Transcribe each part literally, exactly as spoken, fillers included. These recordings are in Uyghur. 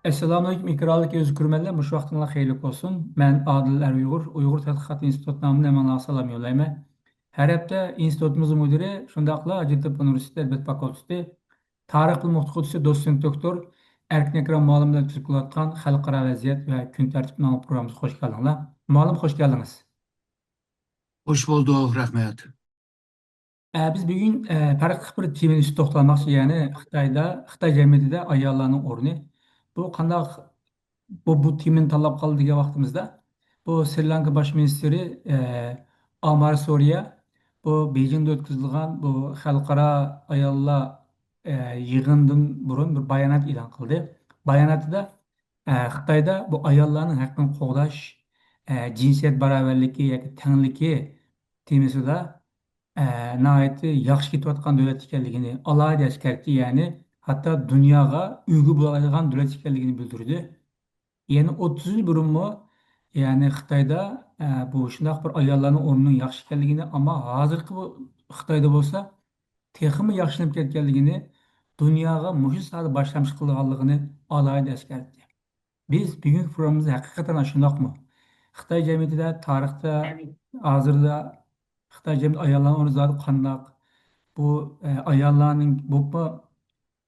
ئەسسالامۇئەلەيكۇم، ئېكرانلىق يۈز كۆرۈرمەنلەر، مۇشۇ ۋاقتىڭلار خەيرلىك بولسۇن. مەن ئادىل ئەر ئۇيغۇر، ئۇيغۇر تەتقىقات ئىنستىتۇتى نامىدىن ھەممىڭلارغا سالام يوللايمەن. ھەر ھەپتە ئىنستىتۇتىمىزنىڭ مۇدىرى، شۇنداقلا ھاجەتتېپە ئۇنىۋېرسىتېتى ئەدەبىيات فاكۇلتېتى تارىخ بىلىم ئوقۇتقۇچىسى، دوتسېنت دوكتور ئەركىن ئەكرەم مۇئەللىم بىلەن تۈزۈپ كېلىۋاتقان خەلقئارا ۋەزىيەت ۋە كۈن تەرتىپى ناملىق پروگراممىمىزغا خوش كەلدىڭلار. مۇئەللىم، خوش كەلدىڭىز. خوش بولدۇق، رەھمەت. ئە، بىز بۈگۈن، ئە، پەرقلىق بىر تېمىنىڭ ئۈستىدە توختالماقچى، يەنى خىتايدا، خىتاي جەمئىيىتىدە ئاياللارنىڭ ئورنى. بۇ قانداق، بۇ، بۇ تېمىنى تاللاپ قالدى دېگەن ۋاقتىمىزدا، بۇ سرى لانكا باش مىنىستىرى، ئە، ئامارا سورىيا بۇ بېيجىڭدا ئۆتكۈزۈلگەن بۇ خەلقئارا ئاياللار، ئە، يىغىنىدىن بۇرۇن بىر بايانات ئېلان قىلدى. باياناتىدا، ئە، خىتايدا بۇ ئاياللارنىڭ ھەققىنى قوغداش، ئە، جىنسىيەت باراۋەرلىكى ياكى تەڭلىكى تېمىسىدا، ئە، ناھايىتى ياخشى كېتىۋاتقان دۆلەت ئىكەنلىكىنى ئالاھىدە ئەسكەرتتى، يەنى ھەتتا دۇنياغا ئۈلگە بولالايدىغان دۆلەت ئىكەنلىكىنى بىلدۈردى. يەنە ئوتتۇز يىل بۇرۇنمۇ، يەنى خىتايدا، ئە، بۇ شۇنداق بىر ئاياللارنىڭ ئورنىنىڭ ياخشى ئىكەنلىكىنى، ئەمما ھازىرقى بۇ خىتايدا بولسا تېخىمۇ ياخشىلىنىپ كەتكەنلىكىنى، دۇنياغا مۇشۇ ساھەدە باشلامچى قىلىدىغانلىقىنى ئالاھىدە ئەسكەرتتى. بىز بۈگۈنكى پروگراممىمىزدا ھەقىقەتەن شۇنداقمۇ؟ خىتاي جەمئىيىتىدە تارىختا، ھازىردا خىتاي جەمئىيىتى ئاياللارنىڭ ئورنى زادى قانداق؟ بۇ، ئە، ئاياللارنىڭ، بولۇپمۇ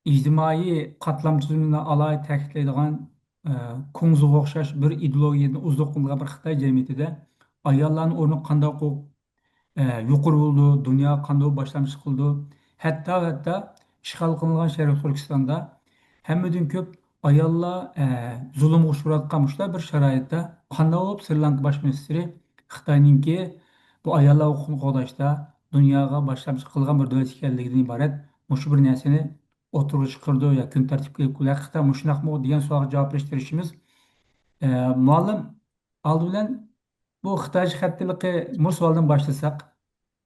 ئىجتىمائىي قاتلام تۈزۈمىنى ئالاھىدە تەكىتلەيدىغان، ئە، كۇڭزىغا ئوخشاش بىر ئىدېئولوگىيەدىن ئوزۇقلىنىدىغان بىر خىتاي جەمئىيىتىدە ئاياللارنىڭ ئورنى قانداق ئۇ ئە، يۇقىرى بولىدۇ، دۇنياغا قانداق باشلامچىلىق قىلىدۇ. ھەتتا، ھەتتا ئىشغال قىلىنغان شەرقىي تۈركىستاندا ھەممىدىن كۆپ ئاياللار، ئە، زۇلۇمغا ئۇچراۋاتقان مۇشۇنداق بىر شارائىتتا قانداق بولۇپ سرى لانكا باش مىنىستىرى خىتاينىڭكى بۇ ئاياللار ھوقۇقىنى قوغداشتا دۇنياغا باشلامچىلىق قىلغان بىر دۆلەت ئىكەنلىكىدىن ئىبارەت مۇشۇ بىر نەرسىنى ئوتتۇرىغا چىقىرىدۇ يا كۈن تەرتىپكە ئېلىپ كېلىدۇ. ھەقىقەتەن مۇشۇنداقمۇ دېگەن سوئالغا جاۋاب بېرىشكە تىرىشىمىز. ئە، مۇئەللىم، ئالدى بىلەن بۇ خىتايچە خەتتىلىكى مۇشۇ سوئالدىن باشلىساق،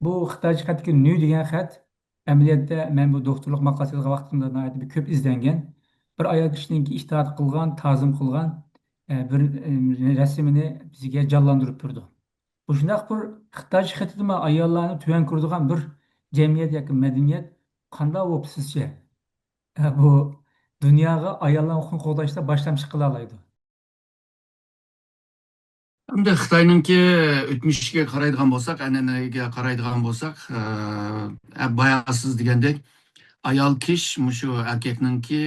بۇ خىتايچە خەتتىكى نۈ دېگەن خەت ئەمەلىيەتتە مەن بۇ دوكتورلۇق ماقالىسى يازغان ۋاقتىمدا ناھايىتى بىر كۆپ ئىزدەنگەن، بىر ئايال كىشىنىڭكى ئىتائەت قىلغان، تازىم قىلغان، ئە، بىر، ئە، رەسىمىنى بىزگە جانلاندۇرۇپ بېرىدۇ. مۇشۇنداق بىر خىتايچە خېتىدىمۇ ئاياللارنى تۆۋەن كۆرىدىغان بىر جەمئىيەت ياكى مەدەنىيەت قانداق بولۇپ سىزچە، ئە، بۇ دۇنياغا ئاياللار ھوقۇقىنى قوغداشتا باشلامچىلىق قىلالايدۇ؟ ئەمدى خىتاينىڭكى ئۆتمۈشىگە قارايدىغان بولساق، ئەنئەنىگە قارايدىغان بولساق، ئە، بايا سىز دېگەندەك، ئايال كىشى مۇشۇ ئەركەكنىڭكى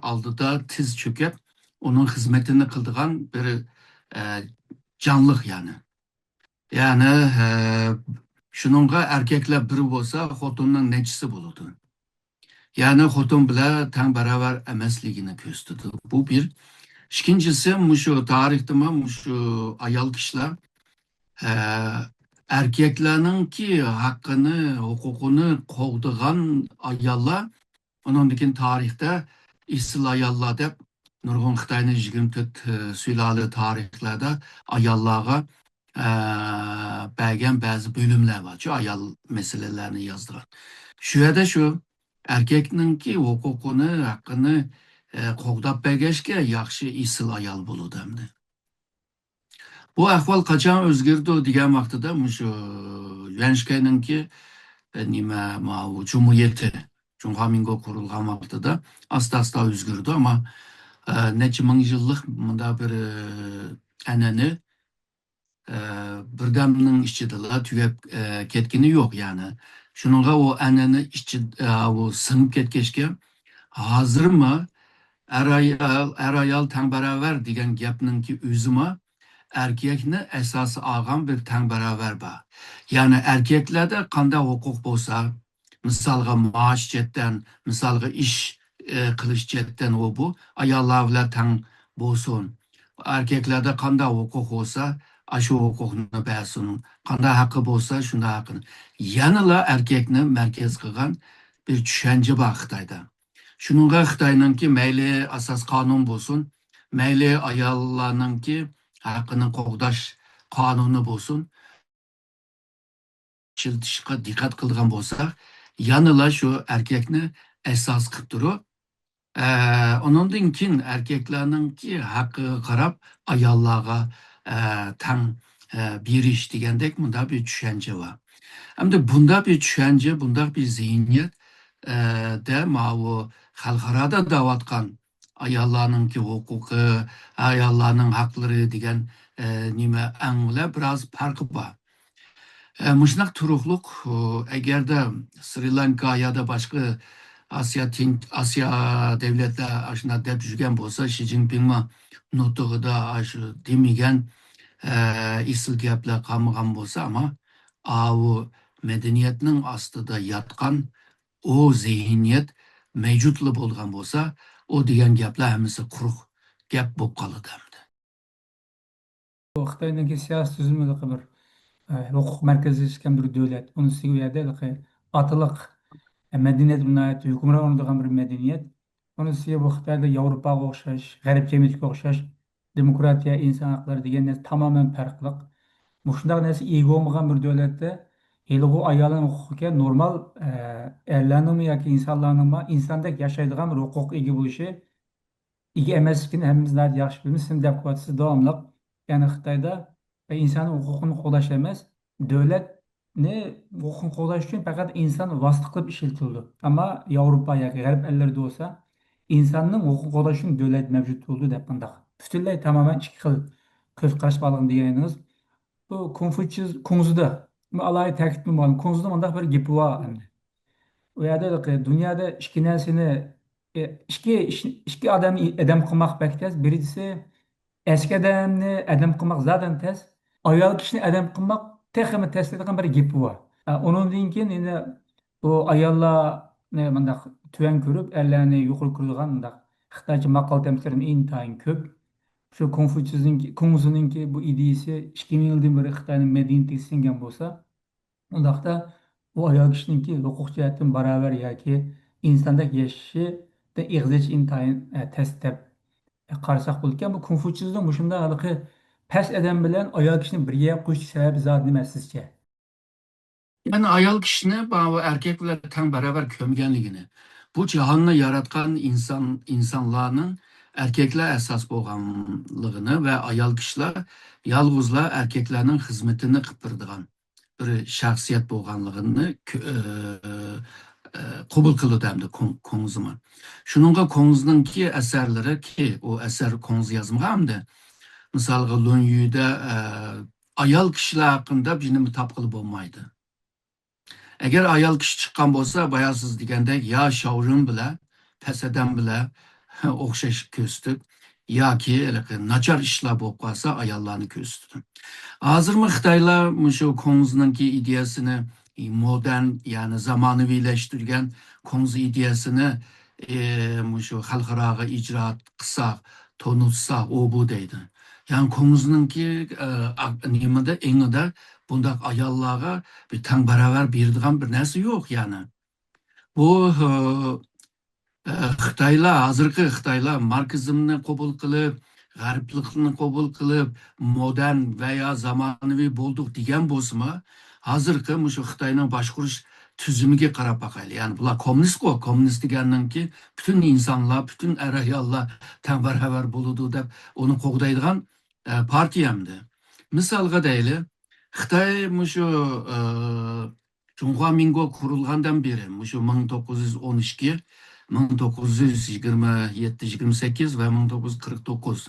ئالدىدا تىز چۆكۈپ، ئۇنىڭ خىزمىتىنى قىلىدىغان بىر، ئە، جانلىق يەنى. يەنى، ئە، شۇنىڭغا ئەركەكلەر بىر بولسا، خوتۇننىڭ نەچچىسى بولىدۇ. يەنى خوتۇن بىلەن تەڭ باراۋەر ئەمەسلىكىنى كۆرسىتىدۇ. بۇ بىر. ئىككىنچىسى، مۇشۇ تارىختىمۇ مۇشۇ ئايال كىشىلەر، ئە، ئەركەكلەرنىڭكى ھەققىنى، ھوقۇقىنى قوغدىغان ئاياللار، ئۇنىڭدىن كېيىن تارىختا ئېسىل ئاياللار دەپ نۇرغۇن خىتاينىڭ يىگىرمە تۆت، ئە، سۇلالە تارىخلاردا ئاياللارغا ئە، بەرگەن بەزى بۆلۈملەر بارچۇ، ئايال مەسىلىلەرنى يازىدىغان. شۇ يەردە شۇ ئەركەكنىڭكى ھوقۇقىنى، ھەققىنى، ئە، قوغداپ بەرگەچكە ياخشى ئېسىل ئايال بولىدۇ ئەمدى. بۇ ئەھۋال قاچان ئۆزگىرىدۇ دېگەن ۋاقتىدا مۇشۇ يۈەنشىكەينىڭكى، ئە، نېمە، ماۋۇ جۇمھۇرىيىتى، جۇڭخۇا مىنگو قۇرۇلغان ۋاقتىدا ئاستا-ئاستا ئۆزگىرىدۇ. ئەمما، ئە، نەچچە مىڭ يىللىق مۇنداق بىر، ئە، ئەنئەنە ئە، بىردەمنىڭ ئىچىدىلا تۈگەپ، ئە، كەتكىنى يوق، يەنى. شۇنىڭغا ئۇ ئەنئەنە ئىچى-، ئە، ئۇ سىڭىپ كەتكەچكە، ھازىرمۇ ئەر-ئايال، ئەر-ئايال تەڭ باراۋەر دېگەن گەپنىڭكى ئۆزىمۇ ئەركەكنى ئاساس ئالغان بىر تەڭ باراۋەر بار. يەنى ئەركەكلەردە قانداق ھوقۇق بولسا، مىسالغا، مائاش جەھەتتىن، مىسالغا، ئىش، ئى، قىلىش جەھەتتىن ئۇ بۇ ئاياللار بىلەن تەڭ بولسۇن. ئەركەكلەردە قانداق ھوقۇق بولسا، ئاشۇ ھوقۇقنى بەرسۇن. قانداق ھەققى بولسا، شۇنداق ھەققىنى. يەنىلا ئەركەكنى مەركەز قىلغان بىر چۈشەنچە بار خىتايدا. شۇنىڭغا خىتاينىڭكى مەيلى ئاساس قانۇن بولسۇن، مەيلى ئاياللارنىڭكى ھەققىنى قوغداش قانۇنى بولسۇن، ئىشلىتىشقا دىققەت قىلىدىغان بولساق، يەنىلا شۇ ئەركەكنى ئاساس قىلىپ تۇرۇپ، ئە، ئۇنىڭدىن كېيىن ئەركەكلەرنىڭكى ھەققىگە قاراپ ئاياللارغا، ئە، تەڭ، ئە، بېرىش دېگەندەك مۇنداق بىر چۈشەنچە بار. ئەمدى بۇنداق بىر چۈشەنچە، بۇنداق بىر زېھنىيەت، ئە، دە ماۋۇ خەلقئارادا دەۋاتقان ئاياللارنىڭكى ھوقۇقى، ئاياللارنىڭ ھەقلىرى دېگەن، ئە، نېمە ئەڭلەر بىراز پەرقى بار. ئە، مۇشۇنداق تۇرۇقلۇق، ئۇ، ئەگەردە سرى لانكا يادا باشقا ئاسىيا، تىنچ، ئاسىيا دۆلەتلەر ئاشۇنداق دەپ يۈرگەن بولسا، شى جىنپىڭمۇ نۇتۇقىدا ئاشۇ دېمىگەن، ئە، ئېسىل گەپلەر قالمىغان بولسا، ئەمما ئاۋۇ مەدەنىيەتنىڭ ئاستىدا ياتقان ئۇ زېھنىيەت مەۋجۇتلا بولغان بولسا، ئۇ دېگەن گەپلەر ھەممىسى قۇرۇق گەپ بولۇپ قالىدۇ ئەمدى. بۇ خىتاينىڭكى سىياسىي تۈزۈمى بىر، ئە، ھوقۇق مەركەزلەشكەن بىر دۆلەت. ئۇنىڭ ئۈستىگە ئۇ يەردە ھېلىقى ئاتىلىق، ئە، مەدەنىيەت ناھايىتى ھۆكۈمران ئورۇندىغان بىر مەدەنىيەت. ئۇنىڭ ئۈستىگە بۇ خىتايدا ياۋروپاغا ئوخشاش، غەرب جەمئىيىتىگە ئوخشاش دېموكراتىيە، ئىنسان ھەقلىرى دېگەن نەرسە تامامەن پەرقلىق. مۇشۇنداق نەرسە ئىگە بولمىغان بىر دۆلەتتە ھېلىغۇ ئايالنىڭ ھوقۇقىكەن نورمال، ئە، ئەرلەرنىڭمۇ ياكى ئىنسانلارنىڭمۇ ئىنساندەك ياشايدىغان بىر ھوقۇققا ئىگە بولۇشى، ئىگە ئەمەسلىكىنى ھەممىمىز ناھايىتى ياخشى بىلىمىز. سىز دەپ قويۇۋاتىسىز داۋاملىق. يەنى خىتايدا ئىنسان ھوقۇقىنى قوغداش ئەمەس، دۆلەتنى ھوقۇقىنى قوغداش ئۈچۈن پەقەت ئىنسان ۋاسىتە قىلىپ ئىشلىتىلىدۇ. ئەمما ياۋروپا ياكى غەرب ئەللىرىدە بولسا ئىنساننىڭ ھوقۇقىنى قوغداش ئۈچۈن دۆلەت مەۋجۇت بولىدۇ دەپ مۇنداق. پۈتۈنلەي تامامەن ئىككى خىل كۆز قاراش بارلىقىنى دېگەنىڭىز. بۇ كونفۇتسىز، كۇڭزىدا، بۇ ئالاھىدە تەكىتلىمە بار. كۇڭزىدا مۇنداق بىر گېپى بار ئەمدى. ئۇ يەردە دۇنيادا ئىككى نەرسىنى، ئە، ئىككى ئىش، ئىككى ئادەمنى ئادەم قىلماق بەك تەس. بىرىنچىسى، ئەسكى ئادەمنى ئادەم قىلماق زادەن تەس. ئايال كىشىنى ئادەم قىلماق تېخىمۇ تەس دەيدىغان بىر گېپى بار. ئە، ئۇنىڭدىن كېيىن يەنە بۇ ئاياللارنى مۇنداق تۆۋەن كۆرۈپ، ئەرلەرنى يۇقىرى كۆرىدىغان مۇنداق خىتايچە ماقال تەمسىللىرىمۇ ئىنتايىن كۆپ. شۇ كونفۇتسىزنىڭكى، كۇڭزىنىڭكى بۇ ئىدىيىسى ئىككى مىڭ يىلدىن بېرى خىتاينىڭ مەدەنىيىتىگە سىڭگەن بولسا، ئۇنداقتا ئۇ ئايال كىشىنىڭكى ھوقۇق جەھەتتىن باراۋەر ياكى ئىنساندەك ياشىشىدا ئېغىز ئېچىش ئىنتايىن، ئە، تەس دەپ قارىساق بولىدىكەن. بۇ كونفۇتسىزنىڭ مۇشۇنداق ھېلىقى پەس ئادەم بىلەن ئايال كىشىنى بىر يەرگە قويۇش سەۋەبى زادى نېمە سىزچە؟ يەنى ئايال كىشىنى بۇ ئەركەك بىلەن تەڭ باراۋەر كۆرمىگەنلىكىنى، بۇ جاھاننى ياراتقان ئىنسان، ئىنسانلارنىڭ ئەركەكلەر ئاساس بولغانلىقىنى ۋە ئايال كىشىلەر يالغۇزلا ئەركەكلەرنىڭ خىزمىتىنى قىلىپ بېرىدىغان بىر شەخسىيەت بولغانلىقىنى كۆ-، ئە، ئە، قوبۇل قىلىدۇ ئەمدى كۇڭ-، كۇڭزىمۇ. شۇنىڭغا كۇڭزىنىڭكى ئەسەرلىرىكى، ئۇ ئەسەر كۇڭزى يازمىغان ئەمدى. مىسالغا، لۇن يۈدە، ئە، ئايال كىشىلەر ھەققىدە بىر نېمە تاپقىلى بولمايدۇ. ئەگەر ئايال كىشى چىققان بولسا، بايا سىز دېگەندەك، يا شاۋرۇن بىلەن، پەس ئادەم بىلەن ئوخشاش كۆرسىتىپ، ياكى ھېلىقى ناچار ئىشلار بولۇپ قالسا، ئاياللارنى كۆرسىتىدۇ. ھازىرمۇ خىتايلار مۇشۇ كۇڭزىنىڭكى ئىدىيەسىنى مودېرن، يەنى زامانىۋىلەشتۈرگەن كۇڭزى ئىدىيەسىنى، ئى، مۇشۇ خەلقئاراغا ئىجرا قىلساق، تونۇتساق، ئۇ بۇ دەيدۇ. يەنى كۇڭزىنىڭكى، ئى، ئا-، نېمىدە، ئېڭىدا بۇنداق ئاياللارغا بىر تەڭ باراۋەر بېرىدىغان بىر نەرسە يوق، يەنى. بۇ، ئى، ئى، خىتايلار، ھازىرقى خىتايلار ماركسىزمنى قوبۇل قىلىپ، غەربلىكنى قوبۇل قىلىپ، مودېرن ۋە يا زامانىۋى بولدۇق دېگەن بولسىمۇ، ھازىرقى مۇشۇ خىتاينىڭ باشقۇرۇش تۈزۈمىگە قاراپ باقايلى. يەنى بۇلار كوممۇنىستقۇ، كوممۇنىست دېگەننىڭكى پۈتۈن ئىنسانلار، پۈتۈن ئەر-ئاياللار تەڭ باراۋەر بولىدۇ دەپ ئۇنى قوغدايدىغان، ئە، پارتىيە ئەمدى. مىسالغا دەيلى، خىتاي مۇشۇ، ئە، جۇڭخۇا مىڭگو قۇرۇلغاندىن بېرى، مۇشۇ مىڭ توققۇز يۈز ئون ئىككى، مىڭ توققۇز يۈز يىگىرمە يەتتە، يىگىرمە سەككىز ۋە مىڭ توققۇز يۈز قىرىق توققۇز.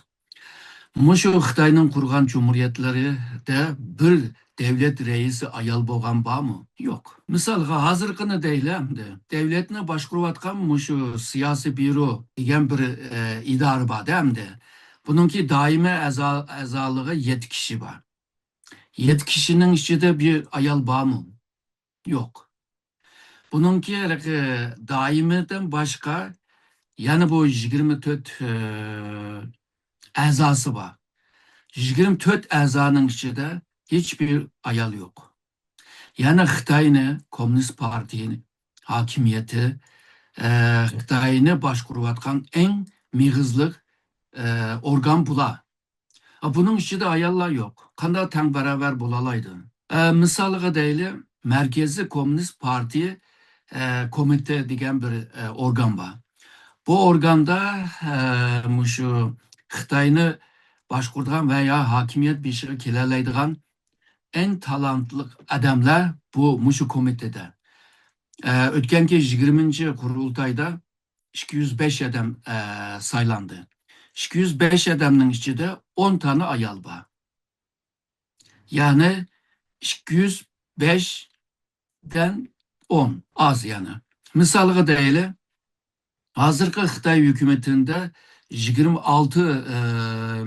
مۇشۇ خىتاينىڭ قۇرغان جۇمھۇرىيەتلىرىدە بىر دەۋلەت رەئىسى ئايال بولغان بارمۇ؟ يوق. مىسالغا، ھازىرقىنى دەيلى ئەمدى. دەۋلەتنى باشقۇرۇۋاتقان مۇشۇ سىياسىي بيۇرو دېگەن بىر، ئە، ئىدارە بار-دە ئەمدى. بۇنىڭكى دائىمىي ئەزا-، ئەزالىقى يەتتە كىشى بار. يەتتە كىشىنىڭ ئىچىدە بىر ئايال بارمۇ؟ يوق. بۇنىڭكى ھېلىقى دائىمىيدىن باشقا يەنە بۇ يىگىرمە تۆت، ئە، ئەزاسى بار. يىگىرمە تۆت ئەزانىڭ ئىچىدە ھېچبىر ئايال يوق. يەنە خىتاينى كوممۇنىست پارتىيە ھاكىمىيىتى، ئە، خىتاينى باشقۇرۇۋاتقان ئەڭ مېغىزلىق، ئە، ئورگان بۇلار. ئا، بۇنىڭ ئىچىدە ئاياللار يوق. قانداق تەڭ باراۋەر بولالايدۇ؟ ئە، مىسالغا دەيلى، مەركىزىي كوممۇنىست پارتىيە، ئە، كومىتېتى دېگەن بىر، ئە، ئورگان بار. بۇ ئورگاندا، ئە، مۇشۇ خىتاينى باشقۇرىدىغان ۋە يا ھاكىمىيەت بېشىغا كېلەلەيدىغان ئەڭ تالانتلىق ئادەملەر بۇ، مۇشۇ كومىتېتىدا. ئە، ئۆتكەنكى يىگىرمىنچى قۇرۇلتايدا ئىككى يۈز بەش ئادەم، ئە، سايلاندى. ئىككى يۈز بەش ئادەمنىڭ ئىچىدە ئون تانە ئايال بار. يەنى ئىككى يۈز بەشتىن ئون ئاز يەنى. مىسالغا دەيلى، ھازىرقى خىتاي ھۆكۈمىتىندە يىگىرمە ئالتە، ئە،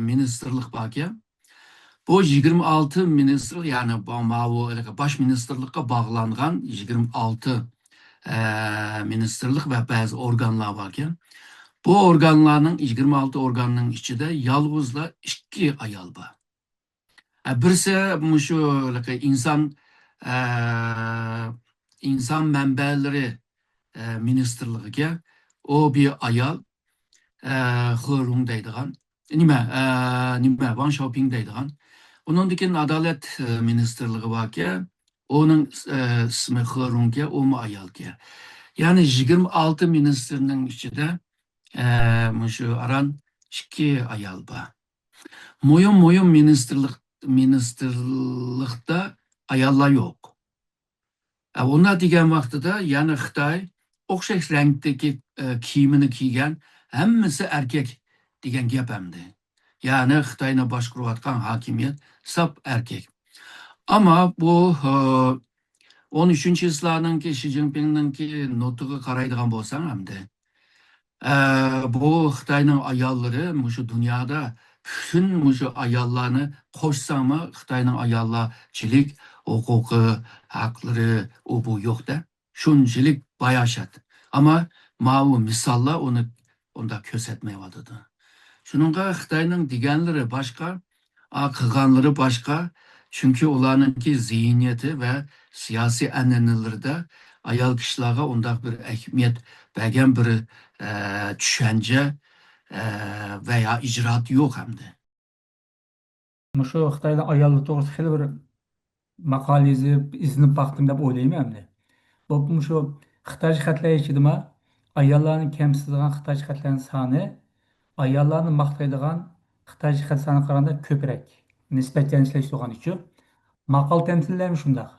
مىنىستىرلىق باركەن. بۇ يىگىرمە ئالتە مىنىستىرلىق، يەنى با-، ماۋۇ باش مىنىستىرلىققا باغلانغان يىگىرمە ئالتە، ئە، مىنىستىرلىق ۋە بەزى ئورگانلار باركەن. بۇ ئورگانلارنىڭ، يىگىرمە ئالتە ئورگاننىڭ ئىچىدە يالغۇزلا ئىككى ئايال بار. ئە، بىرسى مۇشۇ ئىنسان، ئە، ئىنسان مەنبەلىرى، ئە، مىنىستىرلىقىگە ئۇ بىر ئايال، ئە، خې رۇڭ دەيدىغان، نېمە، ئە، نېمە، ۋاڭ شاۋپىڭ دەيدىغان. ئۇنىڭدىن كېيىن ئادالەت، ئە، مىنىستىرلىقى باركەن، ئۇنىڭ، ئە، ئىسمى خې رۇڭكەن، ئۇمۇ ئايالكەن. يەنى يىگىرمە ئالتە مىنىستىرنىڭ ئىچىدە، ئە، مۇشۇ ئاران ئىككى ئايال بار. مۇھىم، مۇھىم مىنىستىرلىق، مىنىستىرلىقتا ئاياللار يوق. ئە، ئۇنداق دېگەن ۋاقتىدا يەنە خىتاي ئوخشاش رەڭدىكى، ئە، كىيىمىنى كىيگەن ھەممىسى ئەركەك دېگەن گەپ ئەمدى. يەنى خىتاينى باشقۇرۇۋاتقان ھاكىمىيەت ساپ ئەركەك. ئەمما بۇ، ئە، ئون ئۈچىنچى چىسلانىڭكى، شى جىنپىڭنىڭكى نۇتۇقىغا قارايدىغان بولساڭ ئەمدى، ئە، بۇ خىتاينىڭ ئاياللىرى مۇشۇ دۇنيادا پۈتۈن مۇشۇ ئاياللارنى قوشساڭمۇ، خىتاينىڭ ئاياللارچىلىك ھوقۇقى، ھەقلىرى، ئۇ بۇ يوق-دە. شۇنچىلىك باياشات. ئەمما ماۋۇ مىساللار ئۇنى ئۇنداق كۆرسەتمەيۋاتىدۇ. شۇنىڭغا خىتاينىڭ دېگەنلىرى باشقا، ئا، قىلغانلىرى باشقا. چۈنكى ئۇلارنىڭكى زېھنىيىتى ۋە سىياسىي ئەنئەنىلىرىدە ئايال كىشىلەرگە ئۇنداق بىر ئەھمىيەت بەرگەن بىر، ئە، چۈشەنچە، ئە، ۋە يا ئىجرائات يوق ئەمدى. مۇشۇ خىتايدا ئاياللار توغرىسىدا خېلى بىر ماقالە يېزىپ، ئىزدىنىپ باقتىم دەپ ئويلايمەن ئەمدى. بولۇپمۇ شۇ خىتايچە خەتلەر ئىچىدىمۇ ئاياللارنى كەمسىتىدىغان خىتايچە خەتلەرنىڭ سانى ئاياللارنى ماختايدىغان خىتايچە خەت سانىغا قارىغاندا كۆپرەك. نىسبەتەن ئىشلەش تۇرغان ئۈچۈن. ماقال تەمسىللەرمۇ شۇنداق.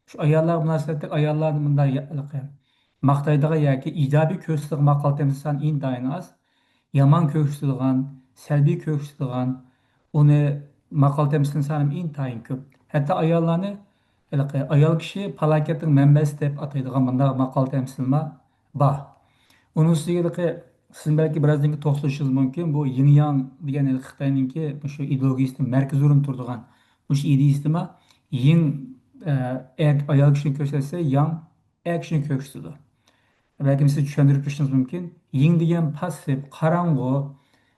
شۇ ئاياللارغا مۇناسىۋەتلىك ئاياللارنى مۇنداق يا-، ماختايدىغان ياكى ئىجابىي كۆرسىتىدىغان ماقال تەمسىل سانى ئىنتايىن ئاز. يامان كۆرسىتىدىغان، سەلبىي كۆرسىتىدىغان، ئۇنى ماقال تەمسىلنىڭ سانى ئىنتايىن كۆپ. ھەتتا ئاياللارنى ھېلىقى ئايال كىشى پالاكەتنىڭ مەنبەسى دەپ ئاتايدىغان مۇنداق ماقال تەمسىلمۇ بار. ئۇنىڭ ئۈستىگە ھېلىقى سىز بەلكى بىرازدىن كېيىن توختىلىشىڭىز مۇمكىن. بۇ يىڭ ياڭ دېگەن ھېلىقى خىتاينىڭكى مۇشۇ ئىدېئولوگىيىسىنىڭ مەركىزى ئورۇندا تۇرىدىغان مۇشۇ ئىدىيىسىدىمۇ يىڭ، ئە، ئەر، ئايال كىشىنى كۆرسەتسە، ياڭ ئەر كىشىنى كۆرسىتىدۇ. بەلكىم سىز چۈشەندۈرۈپ بېرىشىڭىز مۇمكىن. يىڭ دېگەن پاسسىپ، قاراڭغۇ،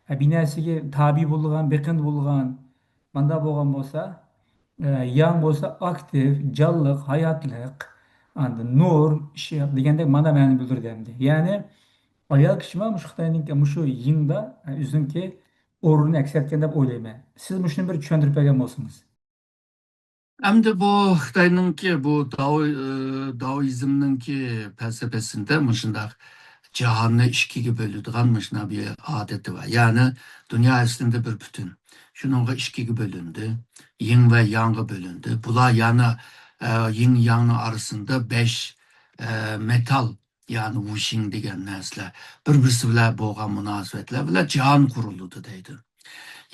ئە، بىر نەرسىگە تابىئ بولىدىغان، بېقىندى بولىدىغان، مانداق بولغان بولسا، ئە، ياڭ بولسا ئاكتىپ، جانلىق، ھاياتلىق، ئاندىن نۇر، ئىشق دېگەندەك مانا مەنىنى بىلدۈرىدۇ ئەمدى. يەنى ئايال كىشىمۇ مۇشۇ خىتاينىڭكى مۇشۇ يىڭدا، ئە، ئۆزىنىڭكى ئورنىنى ئەكس ئەتكەن دەپ ئويلايمەن. سىز مۇشۇنى بىر چۈشەندۈرۈپ بەرگەن بولسىڭىز. ئەمدى بۇ خىتاينىڭكى بۇ داۋ-، ئى، داۋئىزمنىڭكى پەلسەپىسىدە مۇشۇنداق جاھاننى ئىككىگە بۆلىدىغان مۇشۇنداق بىر ئادىتى بار. يەنى دۇنيا ئەسلىدە بىر پۈتۈن. شۇنىڭغا ئىككىگە بۆلۈندى. يىڭ ۋە ياڭغا بۆلۈندى. بۇلار يەنە، ئە، يىڭ ياڭنىڭ ئارىسىدا بەش، ئە، مېتال، يەنى ۋۇشىڭ دېگەن نەرسىلەر بىر-بىرسى بىلەن بولغان مۇناسىۋەتلەر بىلەن جاھان قۇرۇلىدۇ دەيدۇ.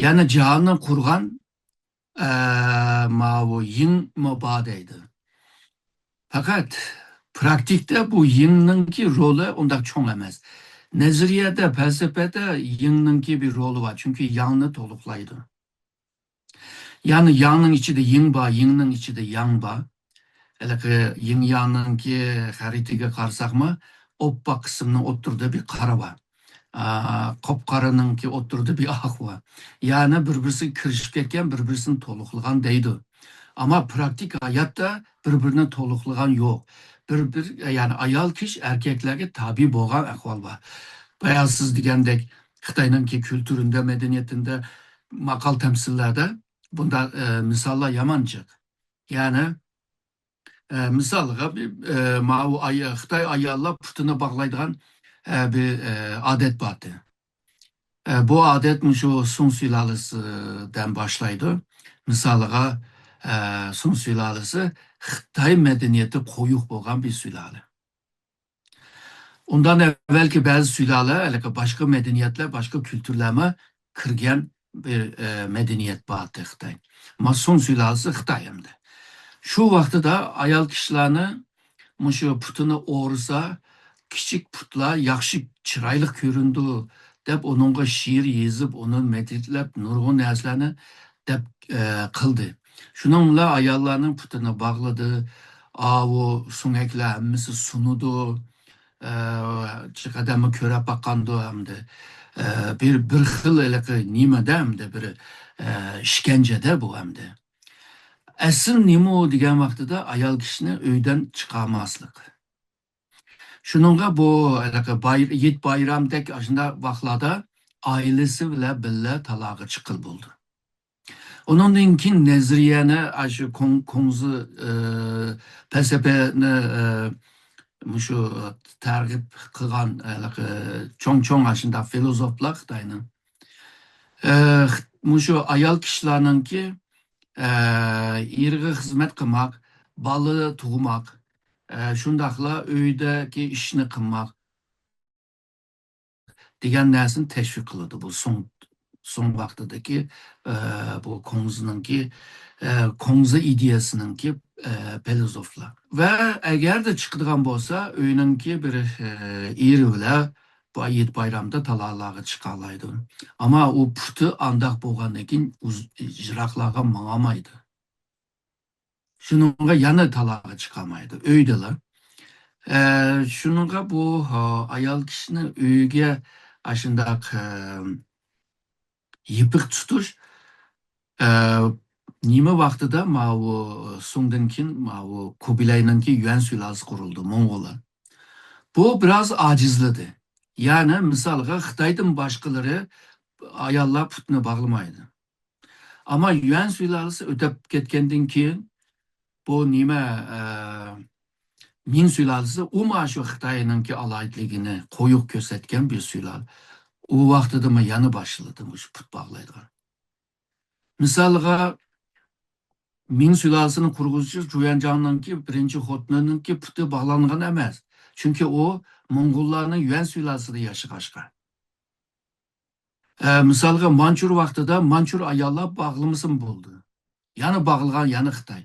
يەنى جاھاننى قۇرغان ئە، ماۋۇ يىڭمۇ بار دەيدۇ. پەقەت پراكتىكىدا بۇ يىڭنىڭكى رولى ئۇنداق چوڭ ئەمەس. نەزەرىيەدە، پەلسەپىدە يىڭنىڭكى بىر رولى بار، چۈنكى ياڭنى تولۇقلايدۇ. يەنى ياڭنىڭ ئىچىدە يىڭ بار، يىڭنىڭ ئىچىدە ياڭ بار. ھېلىقى يىڭ ياڭنىڭكى خەرىتىگە قارىساقمۇ، ئوپپاق قىسىمنىڭ ئوتتۇرىدا بىر قارا بار. ئا، قاپقارىنىڭكى ئوتتۇرىدا بىر ئاق بار. يەنى بىر-بىرسىگە كىرىشىپ كەتكەن، بىر-بىرسىنى تولۇقلىغان دەيدۇ. ئەمما پراكتىك ھاياتتا بىر-بىرىنى تولۇقلىغان يوق. بىر-بىر، يەنى ئايال كىشى ئەركەكلەرگە تابىئ بولغان ئەھۋال بار. بايا سىز دېگەندەك خىتاينىڭكى كۈلتۈرىندە، مەدەنىيىتىندە، ماقال تەمسىللەردە بۇنداق، ئە، مىساللار يامان جىق. يەنى، ئە، مىسالغا بىر، ئە، ماۋۇ ئاي-، خىتاي ئاياللار پۇتىنى باغلايدىغان، ئە، بىر، ئە، ئادەت بارتى. ئە، بۇ ئادەت مۇشۇ سۇڭ سۇلالىسىدىن باشلايدۇ. مىسالغا، ئە، سۇڭ سۇلالىسى خىتاي مەدەنىيىتى قويۇق بولغان بىر سۇلالە. ئۇندىن ئەۋۋەلكى بەزى سۇلالە، ھېلىقى باشقا مەدەنىيەتلەر، باشقا كۈلتۈرلەرمۇ كىرگەن بىر، ئە، مەدەنىيەت بار ئىدى خىتاي. مانا سۇڭ سۇلالىسى خىتاي ئەمدى. شۇ ۋاقتىدا ئايال كىشىلەرنى مۇشۇ پۇتىنى ئورىسا، كىچىك پۇتلار ياخشى، چىرايلىق كۆرۈنىدۇ، دەپ ئۇنىڭغا شېئىر يېزىپ، ئۇنى مەدھىيەلەپ، نۇرغۇن نەرسىلەرنى دەپ، ئە، قىلدى. شۇنىڭ بىلەن ئاياللارنىڭ پۇتىنى باغلىدى. ئاۋۇ سۆڭەكلەر ھەممىسى سۇنىدۇ. ئە، چىقادەممۇ كۆرەپ باققاندۇ ئەمدى. ئە، بىر، بىر خىل ھېلىقى نېمىدە ئەمدى، بىر، ئە، ئىشكەنجىدە بۇ ئەمدى. ئەسلى نېمە دېگەن ۋاقتىدا ئايال كىشىنى ئۆيدىن چىقارماسلىق. شۇنىڭغا بۇ ھېلىقى باي-، ھېيت بايرامدەك ئاشۇنداق ۋاقىتلاردا ئائىلىسى بىلەن بىللە تالاغا چىققىلى بولىدۇ. ئۇنىڭدىن كېيىن نەزەرىيەنى، ئاشۇ كۇڭ-، كۇڭزى، ئى، پەلسەپىنى، ئى، مۇشۇ تەرغىب قىلغان، ھېلىقى چوڭ-چوڭ ئاشۇنداق فىلوزوفلار خىتاينىڭ، ئى، مۇشۇ ئايال كىشىلەرنىڭكى، ئى، ئېرىگە خىزمەت قىلماق، بالا تۇغماق، ئى، شۇنداقلا ئۆيدىكى ئىشنى قىلماق، دېگەن نەرسىنى تەشۋىق قىلىدۇ. بۇ سۇڭ، سۇڭ ۋاقتىدىكى، ئە، بۇ كۇڭزىنىڭكى، ئە، كۇڭزى ئىدىيەسىنىڭكى، ئە، پەيلاسوپلار. ۋە ئەگەردە چىقىدىغان بولسا، ئۆينىڭكى بىر، ئە، ئېرى بىلەن بۇ ھېيت بايرامدا تالاغا چىقالايدۇ. ئەمما ئۇ پۇتى ئانداق بولغاندىن كېيىن ئۇز-، يىراقلارغا ماڭالمايدۇ. شۇنىڭغا يەنە تالاغا چىقالمايدۇ، ئۆيدىلا. ئە، شۇنىڭغا بۇ، ھا، ئايال كىشىنى ئۆيگە ئاشۇنداق، ئە، يېپىق تۇتۇش، ئە، نېمە ۋاقتىدا ماۋۇ سۇڭدىن كېيىن ماۋۇ كۇبىلاينىڭكى يۈەن سۇلالىسى قۇرۇلدى، موڭغۇللار. بۇ بىراز ئاجىزلىدى. يەنى مىسالغا خىتايدىن باشقىلىرى ئاياللار پۇتىنى باغلىمايدۇ. ئەمما يۈەن سۇلالىسى ئۆتۈپ كەتكەندىن كېيىن، بۇ نېمە، ئە، مىڭ سۇلالىسى، ئۇمۇ شۇ خىتاينىڭكى ئالاھىدىلىكىنى قويۇق كۆرسەتكەن بىر سۇلالە. ئۇ ۋاقتىدىمۇ يەنە باشلىدى مۇشۇ پۇت باغلايدىغان. مىسالغا، مىڭ سۇلالىسىنىڭ قۇرغۇزۇشى جۇيەنجاڭنىڭكى بىرىنچى خوتۇنىنىڭكى پۇتى باغلانغان ئەمەس. چۈنكى ئۇ موڭغۇللارنىڭ يۈەن سۇلالىسىدا ياشىغاچقا. ئە، مىسالغا، مانچۇر ۋاقتىدا مانچۇر ئاياللار باغلىمىسىمۇ بولدى. يەنە باغلىغان يەنە خىتاي.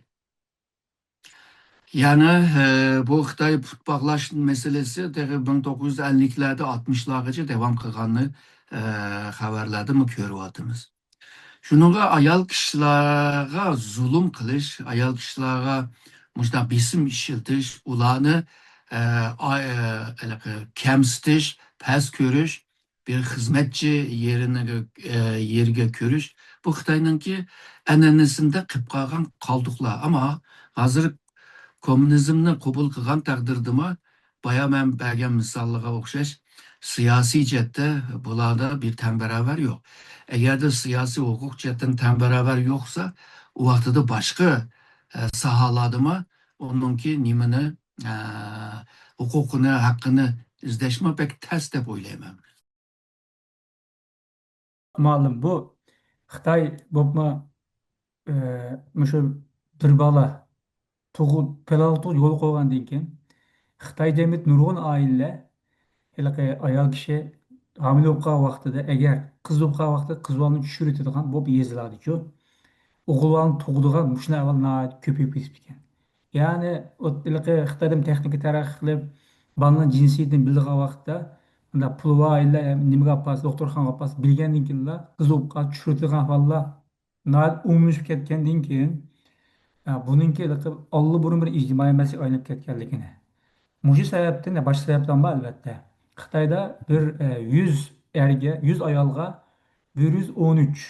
يەنى، ئە، بۇ خىتاي پۇت باغلاش مەسىلىسى تېخى مىڭ توققۇز يۈز ئەللىكلەردە، ئاتمىشلارغىچە داۋام قىلغاننى، ئە، خەۋەرلەردىمۇ كۆرۈۋاتىمىز. شۇنىڭغا ئايال كىشىلەرگە زۇلۇم قىلىش، ئايال كىشىلەرگە مۇشۇنداق بېسىم ئىشلىتىش، ئۇلارنى، ئە، ئا-، ئە، ھېلىقى كەمسىتىش، پەس كۆرۈش، بىر خىزمەتچى يېرىنىگە، ئە، يېرىگە كۆرۈش، بۇ خىتاينىڭكى ئەنئەنىسىندە قېلىپ قالغان قالدۇقلار. ئەمما ھازىر كوممۇنىزمنى قوبۇل قىلغان تەقدىردىمۇ، بايا مەن بەرگەن مىساللارغا ئوخشاش، سىياسىي جەھەتتە بۇلاردا بىر تەڭ باراۋەر يوق. ئەگەردە سىياسىي ھوقۇق جەھەتتىن تەڭ باراۋەر يوقسا، ئۇ ۋاقتىدا باشقا، ئە، ساھەلاردىمۇ ئۇنىڭكى نېمىنى، ئە، ھوقۇقىنى، ھەققىنى ئىزدەشمۇ بەك تەس دەپ ئويلايمەن. مۇئەللىم، بۇ خىتاي بولۇپمۇ، ئە، مۇشۇ بىر بالا تۇغۇ-، پەلال تۇغۇپ يولغا قويغاندىن كېيىن، خىتاي جەمئىيىتى نۇرغۇن ئائىلىلەر ھېلىقى ئايال كىشى ھامىلە بولۇپ قالغان ۋاقتىدا، ئەگەر قىز بولۇپ قالغان ۋاقتىدا قىز بالىنى چۈشۈرۈۋېتىدىغان بولۇپ يېزىلاردىچۇ، ئوغۇل بالىنى تۇغىدىغان مۇشۇنداق ئەھۋال ناھايىتى كۆپىيىپ كېتىپتىكەن. يەنى ئۇ ھېلىقى خىتايدىن تېخنىكا تەرەققىي قىلىپ، بالىنىڭ جىنسىيىتىنى بىلىدىغان ۋاقىتتا، مۇنداق پۇلى بار ئائىلىلەر نېمىگە ئاپارسا، دوختۇرخانىغا ئاپارسا، بىلگەندىن كېيىنلا قىز بولۇپ قالسا چۈشۈرىدىغان ئەھۋاللار ناھايىتى ئومۇملىشىپ كەتكەندىن كېيىن، ئە، بۇنىڭكى ھېلىقى ئاللىبۇرۇن بىر ئىجتىمائىي مەسىلىگە ئايلىنىپ كەتكەنلىكىنى. مۇشۇ سەۋەبتىن، باشقا سەۋەبلەر بار ئەلۋەتتە. خىتايدا بىر، ئە، يۈز ئەرگە، يۈز ئايالغا بىر يۈز ئون ئۈچ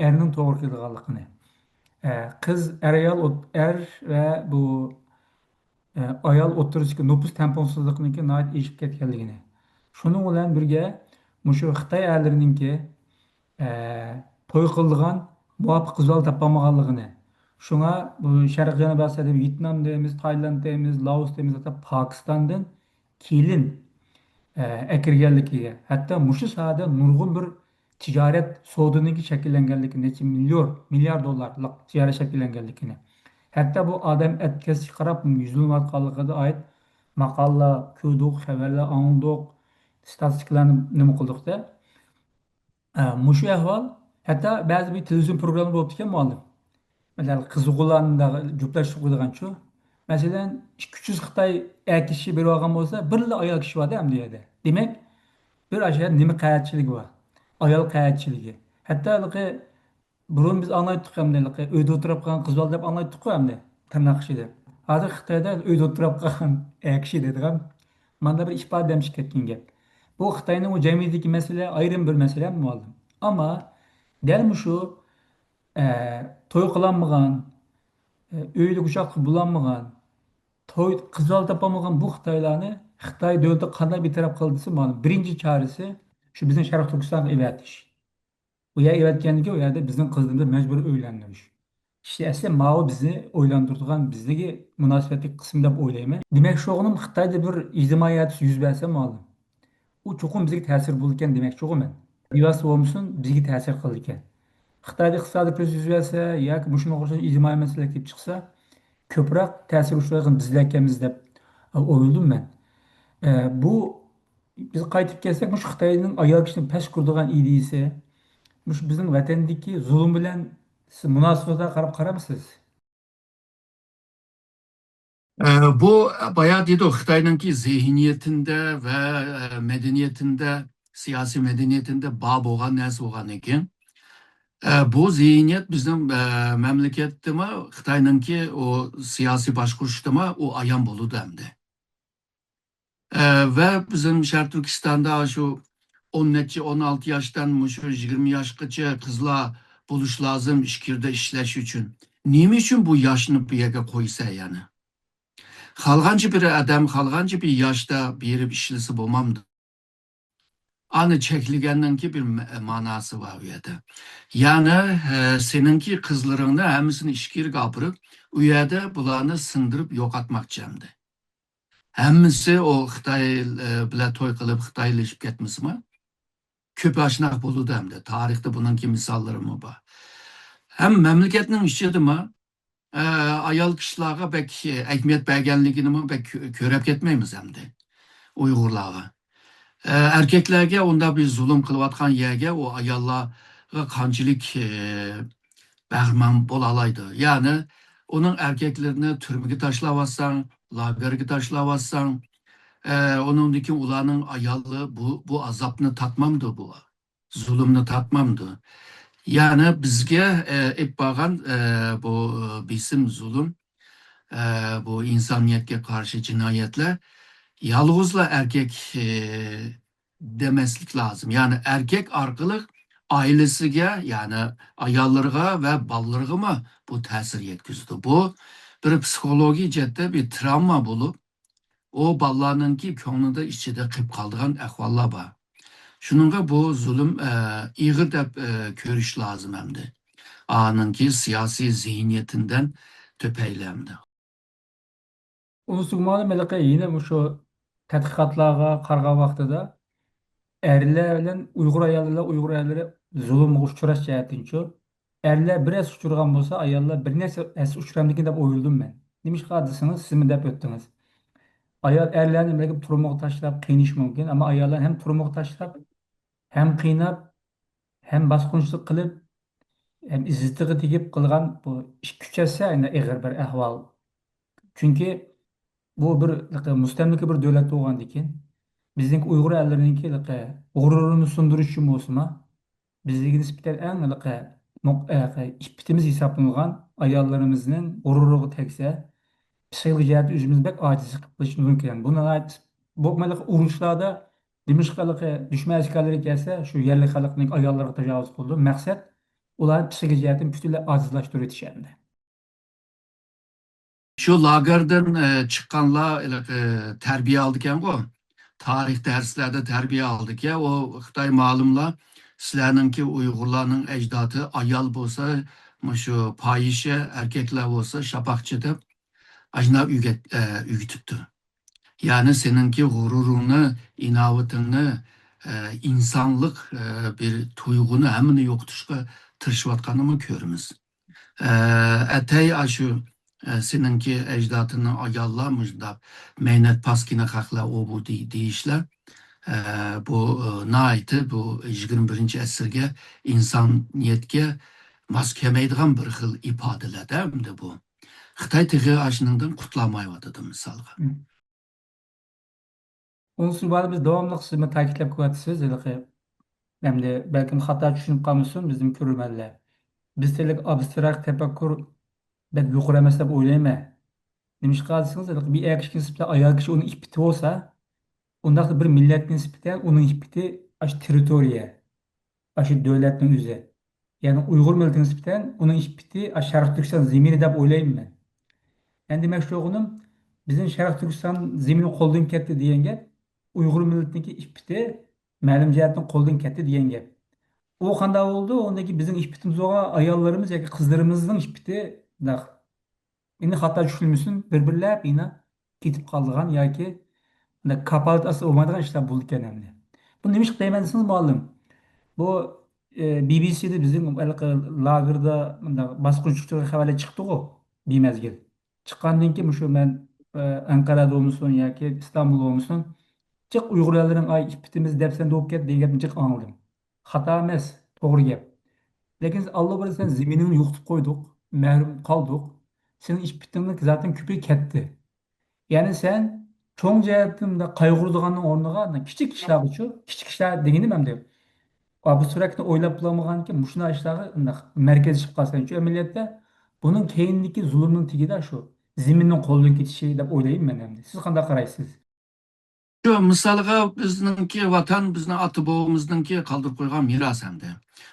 ئەرنىڭ توغرا كېلىدىغانلىقىنى، ئە، قىز، ئەر-ئايال ئوت-، ئەر ۋە بۇ، ئە، ئايال ئوتتۇرىسىدىكى نوپۇس تەڭپۇڭسىزلىقىنىڭكى ناھايىتى ئېشىپ كەتكەنلىكىنى، شۇنىڭ بىلەن بىرگە مۇشۇ خىتاي ئەرلىرىنىڭكى، ئە، توي قىلىدىغان مۇۋاپىق قىز بالا تاپالمىغانلىقىنى، شۇڭا بۇ شەرقىي جەنۇبىي ئاسىيادا ۋيېتنام دەيمىز، تايلاند دەيمىز، لائوس دەيمىز، ھەتتا پاكىستاندىن كېلىن، ئە، ئەكىرگەنلىكىگە، ھەتتا مۇشۇ ساھەدە نۇرغۇن بىر تىجارەت سودىنىڭكى شەكىللەنگەنلىكى، نەچچە مىليون، مىليار دوللارلىق تىجارەت شەكىللەنگەنلىكىنى، ھەتتا بۇ ئادەم ئەتكەسكە قاراپ يۈزلىنىۋاتقانلىقىغا ئائىت ماقالىلەر كۆردۇق، خەۋەرلەر ئاڭلىدۇق، ستاتىستىكىلارنى نېمە قىلدۇق-دە. ئە، مۇشۇ ئەھۋال ھەتتا بەزى بىر تېلېۋىزىيون پروگراممىلار بولۇپتىكەن، مۇئەللىم. مەسىلەن، قىزغۇنلارنى جۈپلەشتۈرۈپ قويىدىغانچۇ. مەسىلەن، ئىككى يۈز خىتاي ئەر كىشى بېرىۋالغان بولسا، بىرلا ئايال كىشى بار-دە ئەمدى يەردە. دېمەك، بىر ئاشۇ يەردە نېمە قەھەتچىلىكى بار؟ ئايال قەھەتچىلىكى. ھەتتا ھېلىقى بۇرۇن بىز ئاڭلايتتۇق ئەمدى، ھېلىقى ئۆيدە ئولتۇراپ قالغان قىز بالا دەپ ئاڭلايتتۇققۇ ئەمدى، تىرناق ئىچىدە. ھازىر خىتايدا ئۆيدە ئولتۇراپ قالغان ئەر كىشى دەيدىغان، ماندا بىر ئىپادە دەمشىپ كەتكەن گەپ. بۇ خىتاينىڭ ئۇ جەمئىيىتىدىكى مەسىلە، ئايرىم بىر مەسىلە، مۇئەللىم. ئەمما دەل مۇشۇ، ئە، توي قىلالمىغان، ئە، ئۆيلۈك ئۇچاق بولالمىغان، توي قىز بالا تاپالمىغان بۇ خىتايلارنى خىتاي دۆلىتى قانداق بىر تەرەپ قىلدى دېسە، مۇئەللىم، بىرىنچى چارىسى شۇ بىزنىڭ شەرقىي تۈركىستانغا ئېۋەتىش. ئۇ يەرگە ئېۋەتكەندىن كېيىن، ئۇ يەردە بىزنىڭ قىزلىرىمىزنى مەجبۇرىي ئۆيلەندۈرۈش. ئىشتە ئەسلى ماۋۇ بىزنى ئويلاندۇرىدىغان، بىزدىكى مۇناسىۋەتلىك قىسىم دەپ ئويلايمەن. دېمەك، شۇغىنىم خىتايدا بىر ئىجتىمائىي ھادىسە يۈز بەرسە، مۇئەللىم، ئۇ چوقۇم بىزگە تەسىر بولىدىكەن دېمەكچىغۇ مەن. بىۋاسىتە بولمىسۇن، بىزگە تەسىر قىلىدىكەن. خىتايدا ئىقتىسادىي كىرىزىس يۈز بەرسە ياكى مۇشۇنىڭغا ئوخشاش ئىجتىمائىي مەسىلىلەر كېلىپ چىقسا، كۆپرەك تەسىر ئۇچرايدىغان بىزلەركەنمىز دەپ ئويلىدىم مەن. ئە، بۇ بىز قايتىپ كەلسەك، مۇشۇ خىتاينىڭ ئايال كىشىنى پەس كۆرىدىغان ئىدىيىسى، مۇشۇ بىزنىڭ ۋەتەندىكى زۇلۇم بىلەن سىز مۇناسىۋەتكە قاراپ قارامسىز؟ ئە، بۇ بايا دېدۇق، خىتاينىڭكى زېھنىيىتىندە ۋە، ئە، مەدەنىيىتىندە، سىياسىي مەدەنىيىتىندە بار بولغان نەرسە بولغاندىكىن، ئە، بۇ زېھنىيەت بىزنىڭ، ئە، مەملىكەتتىمۇ، خىتاينىڭكى ئۇ سىياسىي باشقۇرۇشتىمۇ ئۇ ئايان بولىدۇ ئەمدى. ئە، ۋە بىزنىڭ شەرقىي تۈركىستاندا شۇ ئون نەچچە، ئون ئالتە ياشتىن مۇشۇ يىگىرمە ياشقىچە قىزلار بولۇش لازىم ئىچكىرىدە ئىشلەش ئۈچۈن. نېمە ئۈچۈن بۇ ياشنى بۇ يەرگە قويسا يەنە؟ خالىغانچە بىر ئادەم، خالىغانچە بىر ياشتا بېرىپ ئىشلىسە بولمامدۇ؟ ئانى چەكلىگەننىڭكى بىر مە-، ماناسى بار ئۇ يەردە. يەنى، ئە، سېنىڭكى قىزلىرىڭنى ھەممىسىنى ئىچكىرىگە ئاپىرىپ، ئۇ يەردە بۇلارنى سىڭدۈرۈپ يوقاتماقچى ئەمدى. ھەممىسى ئۇ خىتاي، ئە، بىلەن توي قىلىپ خىتايلىشىپ كەتمىسىمۇ؟ كۆپ ئاشۇنداق بولىدۇ ئەمدى. تارىختا بۇنىڭكى مىساللىرىمۇ بار. ھەم مەملىكەتنىڭ ئىچىدىمۇ، ئە، ئايال كىشىلەرگە بەك ئەھمىيەت بەرگەنلىكىنىمۇ بەك كۆ-، كۆرۈپ كەتمەيمىز ئەمدى ئۇيغۇرلارغا. ئە، ئەركەكلەرگە ئۇنداق بىر زۇلۇم قىلىۋاتقان يەرگە ئۇ ئاياللارغا قانچىلىك، ئە، بەھرىمەن بولالايدۇ؟ يەنى ئۇنىڭ ئەركەكلىرىنى تۈرمىگە تاشلاۋاتساڭ، لاگېرغا تاشلاۋاتساڭ، ئە، ئۇنىڭدىن كېيىن ئۇلارنىڭ ئاياللىرى بۇ، بۇ ئازابنى تارتمامدۇ بۇ؟ زۇلۇمنى تارتمامدۇ؟ يەنى بىزگە، ئە، ئېلىپ بارغان، ئە، بۇ، ئە، بېسىم، زۇلۇم، ئە، بۇ ئىنسانىيەتكە قارشى جىنايەتلەر يالغۇزلا ئەركەك، ئە، دېمەسلىك لازىم. يەنى ئەركەك ئارقىلىق ئائىلىسىگە، يەنى ئاياللىرىغا ۋە بالىلىرىغىمۇ بۇ تەسىر يەتكۈزىدۇ. بۇ بىر پسىخولوگىيە جەھەتتە بىر تравما بولۇپ، ئۇ بالىلارنىڭكى كۆڭلىدە، ئىچىدە قېلىپ قالىدىغان ئەھۋاللار بار. شۇنىڭغا بۇ زۇلۇم، ئە، ئېغىر دەپ، ئە، كۆرۈش لازىم ئەمدى. ئانىڭكى سىياسىي زېھنىيىتىدىن تۆپەيلى ئەمدى. ئۇنىسىغا مانا ھېلىقى يەنە مۇشۇ تەتقىقاتلارغا قارىغان ۋاقتىدا ئەرلەر بىلەن ئۇيغۇر ئاياللىرى، ئۇيغۇر ئەرلىرى زۇلۇمغا ئۇچراش جەھەتتىنچۇ، ئەرلەر بىر ئەس ئۇچرىغان بولسا، ئاياللار بىر نەچچە ئەس ئۇچرامدىكىن دەپ ئويلىدىم مەن. نېمىشقا دېسىڭىز، سىزمۇ دەپ ئۆتتىڭىز. ئايال ئەرلەرنى بەلكىم تۈرمىگە تاشلاپ قىينىشى مۇمكىن، ئەمما ئاياللارنى ھەم تۈرمىگە تاشلاپ، ھەم قىيناپ، ھەم باسقۇنچىلىق قىلىپ، ھەم ئىززىتىگە تېگىپ قىلغان بۇ ئىككى ئۈچ ھەسسە ئەنە ئېغىر بىر ئەھۋال. چۈنكى بۇ بىر مۇستەملىكە بىر دۆلەت بولغاندىكىن، بىزنىڭكى ئۇيغۇر ئەللىرىنىڭكى غۇرۇرىنى سۇندۇرۇش ئۈچۈن بولسىمۇ، بىزگە نىسبەتەن ئەڭ ھېلىقى نۇق-، ھېلىقى ئىپپىتىمىز ھېسابلانغان ئاياللىرىمىزنىڭ غۇرۇرىغا تەگسە، پسىخىكىلىق جەھەتتە ئۆزىمىزنى بەك ئاجىز قىلىپ قېلىشىمىز مۇمكىن. بۇ ناھايىتى، بولۇپمۇ ھېلىقى ئۇرۇشلاردا نېمىشقا ھېلىقى دۈشمەن ئەسكەرلىرى كەلسە، شۇ يەرلىك خەلقنىڭ ئاياللىرىغا تاجاۋۇز قىلىدۇ. مەقسەت، ئۇلارنى پسىخىكىلىق جەھەتتىن پۈتۈنلەي ئاجىزلاشتۇرۇۋېتىش ئەمدى. شۇ لاگېردىن، ئە، چىققانلار، ھېلىقى، تەربىيە ئالىدىكەنغۇ. تارىخ دەرسلەردە تەربىيە ئالىدىكەن. ئۇ خىتاي مالىملار، سىلەرنىڭكى ئۇيغۇرلارنىڭ ئەجدادى ئايال بولسا، مۇشۇ پاھىشە، ئەركەكلەر بولسا شاپاقچى دەپ، ئاشۇنداق ئۆگەت-، ئە، ئۆگىتىپتۇ. يەنى سېنىڭكى غۇرۇرۇڭنى، ئىناۋىتىڭنى، ئە، ئىنسانلىق، ئە، بىر تۇيغۇنى ھەممىنى يوقىتىشقا تىرىشىۋاتقاننىمۇ كۆرىمىز. ئە، ئەتەي ئاشۇ ئە، سېنىڭكى ئەجدادىڭنىڭ ئاياللار مۇشۇنداق مەينەت پاسكىنا خەقلەر ئۇ بۇ دېي-، دېيىشلەر، ئە، بۇ، ئە، ناھايىتى بۇ يىگىرمە بىرىنچى ئەسىرگە ئىنسانىيەتكە ماس كەلمەيدىغان بىر خىل ئىپادىلەردە ئەمدى بۇ. خىتاي تېخى ئاشۇنىڭدىن قۇتۇلالمايۋاتىدۇ، مىسالغا. ئۇنىڭ ئۈستىگە بىز داۋاملىق سىزمۇ تەكىتلەپ كېلىۋاتىسىز، ھېلىقى، ئەمدى بەلكىم خاتا چۈشىنىپ قالمىسۇن بىزنىڭ كۆرۈرمەنلەر. بىز تېخى ئابستراكت تەپەككۇر بەك يۇقىرى ئەمەس دەپ ئويلايمەن. نېمىشقا دېسىڭىز، ھېلىقى بىر ئەر كىشىگە نىسبەتەن ئايال كىشى ئۇنىڭ ئىپپىتى بولسا، ئۇنداقتا بىر مىللەتكە نىسبەتەن ئۇنىڭ ئىپپىتى ئاشۇ تېررىتورىيە، ئاشۇ دۆلەتنىڭ ئۆزى. يەنى ئۇيغۇر مىللىتىگە نىسبەتەن ئۇنىڭ ئىپپىتى ئاشۇ شەرقىي تۈركىستان زېمىنى دەپ ئويلايمەن مەن. يەنى دېمەكچى بولغىنىم، بىزنىڭ شەرقىي تۈركىستان زېمىنى قولدىن كەتتى دېگەن گەپ، ئۇيغۇر مىللىتىنىڭكى ئىپپىتى مەلۇم جەھەتتىن قولدىن كەتتى دېگەن گەپ. ئۇ قانداق بولىدۇ؟ ئۇندىكى بىزنىڭ ئىپپىتىمىز بولغان ئاياللىرىمىز ياكى قىزلىرىمىزنىڭ ئىپپىتى، ئەمدى خاتا چۈشىنىلمىسۇن، بىر-بىرلەپ يەنە كېتىپ قالىدىغان ياكى كاپالەت ئاستىدا بولمايدىغان ئىشلار بولىدىكەن ئەمدى. بۇ نېمىشقا دەيمەن دېسىڭىز، مۇئەللىم، بۇ، ئە، بى بى سىدا بىزنىڭ ھېلىقى لاگېردا مۇنداق باسقۇنچىلىق خەۋەرلەر چىقتىغۇ بىمەزگىل. چىققاندىن كېيىن مۇشۇ مەن، ئە، ئەنقەرەدە بولمىسۇن ياكى ئىستانبۇلدا بولمىسۇن، جىق ئۇيغۇر ئاياللىرىنىڭ ئاي ئىپپىتىمىز دەپسەندە بولۇپ كەتتى دېگەن گەپنى جىق ئاڭلىدىم. خاتا ئەمەس، توغرا گەپ. لېكىن سىز ئاللا بۇيرۇسا سەن زېمىنىڭنى يوقىتىپ قويدۇق، مەھرۇم قالدۇق. سېنىڭ ئىپپىتىڭنىڭ زاتەن كۆپى كەتتى. يەنى سەن چوڭ جەھەتتىن مۇنداق قايغۇرىدىغاننىڭ ئورنىغا، مانا كىچىك ئىشلارغىچۇ، كىچىك ئىشلار دېگىنىم ئەمدى ئابستراكتنى ئويلاپ بولالمىغانكەن، مۇشۇنداق ئىشلارغا مۇنداق مەركەزلىشىپ قالسا، چۈنكى ئەمەلىيەتتە بۇنىڭ كەينىدىكى زۇلۇمنىڭ تېگىدە شۇ زېمىننىڭ قولدىن كېتىشى دەپ ئويلايمەن مەن ئەمدى. سىز قانداق قارايسىز؟ شۇ مىسالغا بىزنىڭكى ۋاتان، بىزنىڭ ئاتا بوۋىمىزنىڭكى قالدۇرۇپ قويغان مىراس ئەمدى.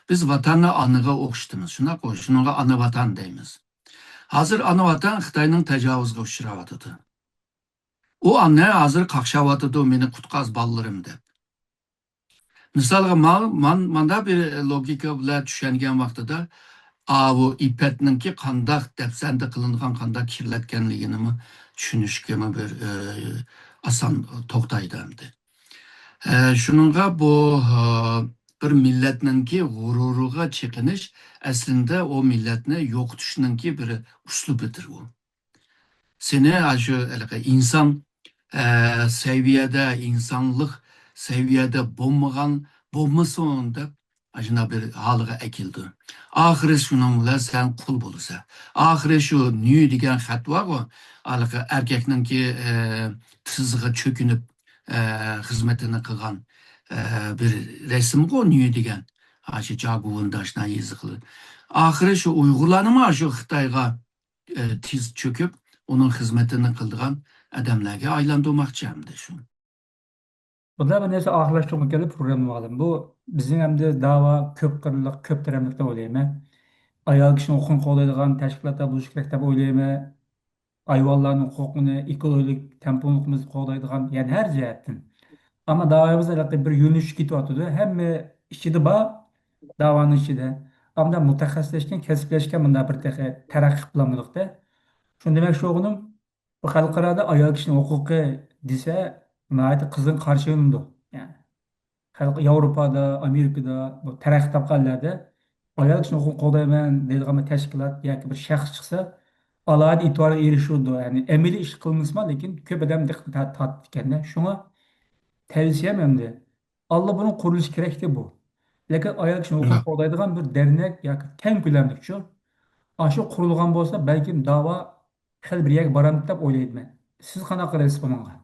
بىز ۋاتاننى ئانىغا ئوخشىتىمىز، شۇنداققۇ؟ شۇنىڭغا ئانا ۋاتان دەيمىز. ھازىر ئانا ۋاتان خىتاينىڭ تاجاۋۇزىغا ئۇچراۋاتىدۇ. ئۇ ئانا ھازىر قاقشاۋاتىدۇ، مېنى قۇتقاز بالىلىرىم دەپ. مىسالغا، ما-، مان-، مانداق بىر لوگىكا بىلەن چۈشەنگەن ۋاقتىدا، ئاۋۇ ئىپپەتنىڭكى قانداق دەپسەندە قىلىنغان، قانداق كىرلەتكەنلىكىنىمۇ چۈشىنىشكىمۇ بىر، ئى، ئاسان توختايدۇ ئەمدى. ئە، شۇنىڭغا بۇ، ئە، بىر مىللەتنىڭكى غۇرۇرىغا چېقىنىش ئەسلىندە ئۇ مىللەتنى يوقىتىشنىڭكى بىر ئۇسلۇبىدۇر ئۇ. سېنى ئاشۇ ھېلىقى ئىنسان، ئە، سەۋىيەدە، ئىنسانلىق سەۋىيەدە بولمىغان، بولمىسۇن دەپ، ئاشۇنداق بىر ھالغا ئەكېلىدۇ. ئاخىرى شۇنىڭ بىلەن سەن قۇل بولىسەن. ئاخىرى شۇ نيۈ دېگەن خەت بارغۇ، ھېلىقى ئەركەكنىڭكى، ئە، تىزىغا چۆكۈنۈپ، ئە، خىزمىتىنى قىلغان، ئە، بىر رەسىمغۇ نيۈ دېگەن. ئاشۇ جاگۇۋېندا شۇنداق يېزىقلىرى. ئاخىرى شۇ ئۇيغۇرلارنىمۇ شۇ خىتايغا ئە، تىز چۆكۈپ، ئۇنىڭ خىزمىتىنى قىلىدىغان ئادەملەرگە ئايلاندۇرماقچى ئەمدى شۇ. بۇنداق بىر نەرسە ئاخىرلاشتۇرغۇم كېلىپ پروگرامما ئالدىم. بۇ بىزنىڭ ئەمدى داۋا كۆپ قىرلىق، كۆپ تەرەپلىك دەپ ئويلايمەن. ئايال كىشىنىڭ ھوقۇقىنى قوغدايدىغان تەشكىلاتلار بولۇشى كېرەك دەپ ئويلايمەن. ھايۋانلارنىڭ ھوقۇقىنى، ئېكولوگىيەلىك تەڭپۇڭلۇقىمىزنى قوغدايدىغان، يەنى ھەر جەھەتتىن. ئەمما داۋايىمىز ھېلىقى بىر يۆنىلىشكە كېتىۋاتىدۇ. ھەممە ئىچىدە بار، داۋانىڭ ئىچىدە. ئەمما مۇتەخەسسىسلەشكەن، كەسىپلەشكەن مۇنداق بىر تېخى تەرەققىي قىلالمىدۇق-دە. شۇنى دېمەكچى بولغىنىم، بۇ خەلقئارادا ئايال كىشىنىڭ ھوقۇقى دېسە، ناھايىتى قىزغىن قارشى ئېلىنىدۇ. يەنى، خەلق ياۋروپادا، ئامېرىكىدا، بۇ تەرەققىي تاپقان ئەللەردە ئايال كىشىنىڭ ھوقۇقىنى قوغدايمەن دەيدىغان بىر تەشكىلات ياكى بىر شەخس چىقسا، ئالاھىدە ئېتىبارغا ئېرىشىدۇ. يەنى ئەمەلىي ئىش قىلمىسىمۇ، لېكىن كۆپ ئادەم دىققەت تارتىدىكەن-دە. شۇڭا تەۋسىيەم ئەمدى، ئاللىبۇرۇن قۇرۇلۇشى كېرەكتى بۇ. لېكىن ئايال كىشىنىڭ ھوقۇقىنى قوغدايدىغان بىر دەرنەك ياكى كەڭ كۆلەملىكچۇ، ئاشۇ قۇرۇلغان بولسا، بەلكىم داۋا خېلى بىر يەرگە بارامتى دەپ ئويلايمەن. سىز قانداق قارايسىز بۇنىڭغا؟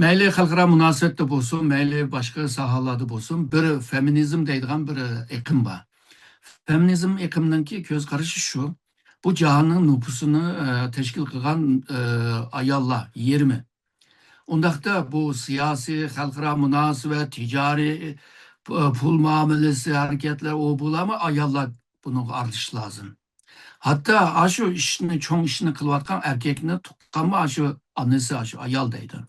مەيلى خەلقئارا مۇناسىۋەتتە بولسۇن، مەيلى باشقا ساھەلەردە بولسۇن، بىر فېمىنىزم دەيدىغان بىر ئېقىم بار. فېمىنىزم ئېقىمنىڭكى كۆز قارىشى شۇ، بۇ جاھاننىڭ نوپۇسىنى، ئە، تەشكىل قىلغان، ئە، ئاياللار يېرىمى. ئۇنداقتا بۇ سىياسىي، خەلقئارا مۇناسىۋەت، تىجارىي، پ-، پۇل مۇئامىلىسى، ھەرىكەتلەر، ئۇ بۇلارمۇ ئاياللار بۇنىڭغا ئارىلىشىش لازىم. ھەتتا ئاشۇ ئىشنى، چوڭ ئىشنى قىلىۋاتقان ئەركەكنى تۇغقانمۇ ئاشۇ ئانىسى، ئاشۇ ئايال دەيدۇ.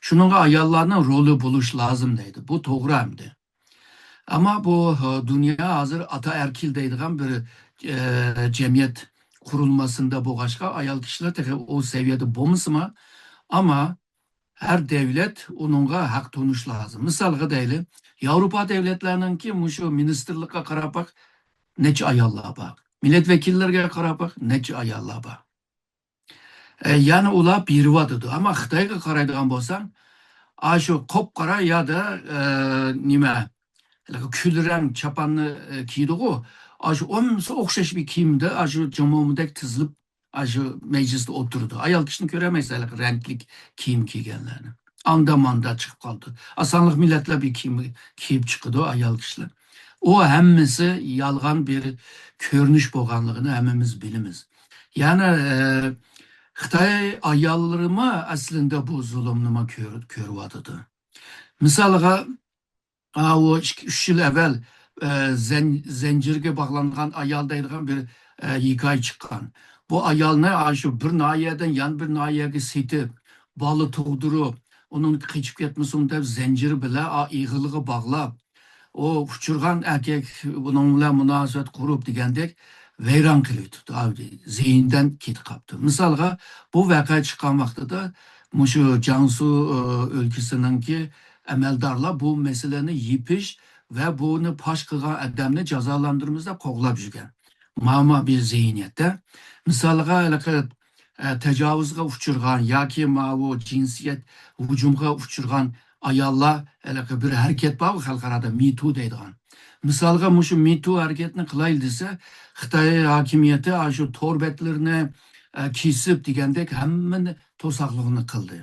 شۇنىڭغا ئاياللارنىڭ رولى بولۇشى لازىم دەيدۇ. بۇ توغرا ئەمدى. ئەمما بۇ، ھە، دۇنيا ھازىر ئاتا ئەركىل دەيدىغان بىر، ئە، جەمئىيەت قۇرۇلمىسىندا بولغاچقا، ئايال كىشىلەر تېخى ئۇ سەۋىيەدە بولمىسىمۇ، ئەمما ھەر دەۋلەت ئۇنىڭغا ھەق تونۇش لازىم. مىسالغا دەيلى، ياۋروپا دەۋلەتلەرنىڭكى مۇشۇ مىنىستىرلىققا قاراپ باق، نەچچە ئاياللار بار. مىللەت ۋەكىللىرىگە قاراپ باق، نەچچە ئاياللار بار. ئە، يەنى ئۇلار بېرىۋاتىدۇ. ئەمما خىتايغا قارايدىغان بولساڭ، ئاشۇ قوپقارا يادا، ئە، نېمە، ھېلىقى كۈل رەڭ چاپاننى، ئە، كىيىدىغۇ. ئاشۇ ھەممىسى ئوخشاش بىر كىيىمدە، ئاشۇ جامومىدەك تىزىلىپ، ئاشۇ مەجلىستە ئولتۇرىدۇ. ئايال كىشىنى كۆرەلمەيسەن، ھېلىقى رەڭلىك كىيىم كىيگەنلەرنى. ئاندا-ماندا چىقىپ قالىدۇ. ئاسانلىق مىللەتلەر بىر كىيىم كىيىپ چىقىدۇ، ئايال كىشىلەر. ئۇ ھەممىسى يالغان بىر كۆرۈنۈش بولغانلىقىنى ھەممىمىز بىلىمىز. يەنى، ئە، خىتاي ئاياللىرىمۇ ئەسلىندە بۇ زۇلۇمنىمۇ كۆر-، كۆرۈۋاتىدۇ. مىسالغا، ئاۋۇ ئىككى، ئۈچ يىل ئەۋۋەل، ئە، زەن-، زەنجىرگە باغلانغان ئايال دەيدىغان بىر، ئە، ھېكايە چىققان. بۇ ئايالنى ئاشۇ بىر ناھىيەدىن يەنە بىر ناھىيەگە سېتىپ، بالا تۇغدۇرۇپ، ئۇنىڭ قېچىپ كەتمىسۇن دەپ زەنجىر بىلەن ئا-، ئېغىلىغا باغلاپ، ئۇ ئۇچرىغان ئەركەك بۇنىڭ بىلەن مۇناسىۋەت قۇرۇپ دېگەندەك ۋەيران قىلىۋېتىپتۇ، ئا، زېھنىدىن كېتىپ قاپتۇ. مىسالغا، بۇ ۋەقە چىققان ۋاقتىدا مۇشۇ جياڭسۇ، ئۆ، ئۆلكىسىنىڭكى ئەمەلدارلار بۇ مەسىلىنى يېپىش ۋە بۇنى پاش قىلغان ئادەمنى جازالاندۇرىمىز دەپ قوغلاپ يۈرگەن. ماما بىر زېھنىيەتتە. مىسالغا، ھېلىقى، ئە، تاجاۋۇزغا ئۇچرىغان ياكى ماۋۇ جىنسىيەت ھۇجۇمغا ئۇچرىغان ئاياللار، ھېلىقى بىر ھەرىكەت بار خەلقئارادا، مىتۇ دەيدىغان. مىسالغا، مۇشۇ مىتۇ ھەرىكەتنى قىلايلى دېسە، خىتاي ھاكىمىيىتى ئاشۇ تور بەتلىرىنى، ئە، كېسىپ دېگەندەك ھەممىنى توساقلىقنى قىلدى.